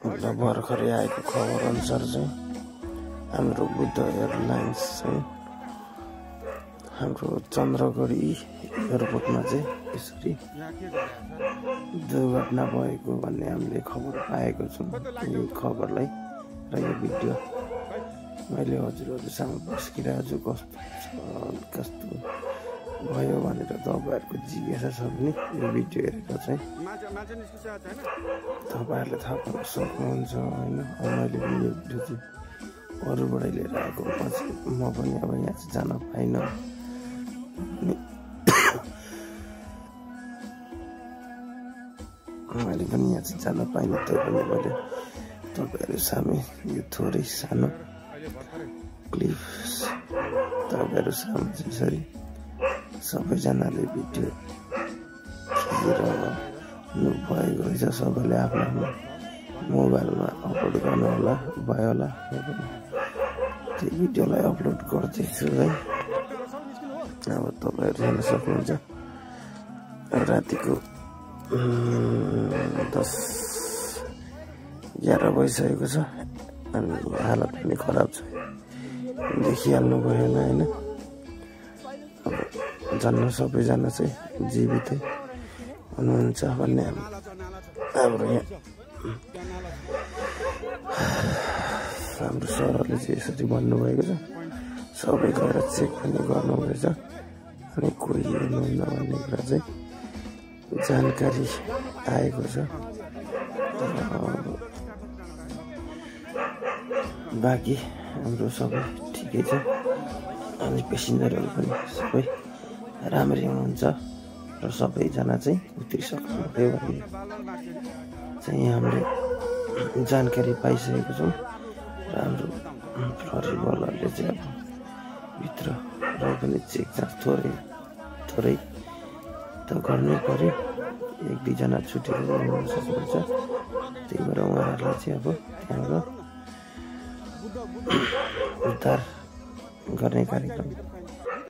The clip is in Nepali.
मतलब भर्खरै आएको खबर अनुसार चाहिँ हाम्रो बुद्ध एयरलाइन्स चाहिँ हाम्रो चन्द्रगढी एयरपोर्टमा चाहिँ यसरी दुर्घटना भएको भन्ने हामीले खबर पाएको छौँ। यो खबरलाई र यो भिडियो मैले हजुरहरू सामु पस्किरहेको छु। कस्तो भयो भनेर तपाईँहरूको जिज्ञासा छ भने यो भिडियो हेरेर चाहिँ तपाईँहरूले थाहा पाउन सक्नुहुन्छ होइन। मैले पनि यो भिडियो चाहिँ अरूबाटै लिएर आएको पछि म पनि अब यहाँ चाहिँ जान पाइनँ। मैले पनि यहाँ चाहिँ जान पाइनँ, तैपनि मैले तपाईँहरू सामु यो थोरै सानो क्लिप्स तपाईँहरू सामु यसरी सबैजनाले भिडियो खिचिरहनु भएको रहेछ। सबैले आफ्नो आफ्नो मोबाइलमा अपलोड गर्नु होला भयो होला। त्यो भिडियोलाई अपलोड गर्दैछु है। अब तपाईँहरू हेर्न सक्नुहुन्छ रातिको 10-11 भइसकेको छ अनि हालत पनि खराब छ, देखिहाल्नु भयो होइन। अब जन्म सबैजना चाहिँ जीवितै हुनुहुन्छ भन्ने हाम्रो यहाँ हाम्रो सरहरूले चाहिँ यसरी भन्नुभएको छ। सबै गएर चेक पनि गर्नुहुँदैछ अनि कोही हुनुहुन्न भन्ने कुरा चाहिँ जानकारी आएको छ। बाँकी हाम्रो सबै ठिकै छ अनि पेसेन्जरहरू पनि सबै राम्रै हुनुहुन्छ र सबैजना चाहिँ उत्रिसक्नुभयो भन्ने चाहिँ हामीले जानकारी पाइसकेको छौँ। र हाम्रो प्रहरी बलहरूले चाहिँ अब भित्र र पनि चेक जाँच थोरै त गर्नै पर्यो। 1-2 जना छुटेर हुन सक्नुहुन्छ, त्यही भएर उहाँहरूलाई चाहिँ अब त्यहाँबाट उद्धार गर्ने कार्यक्रम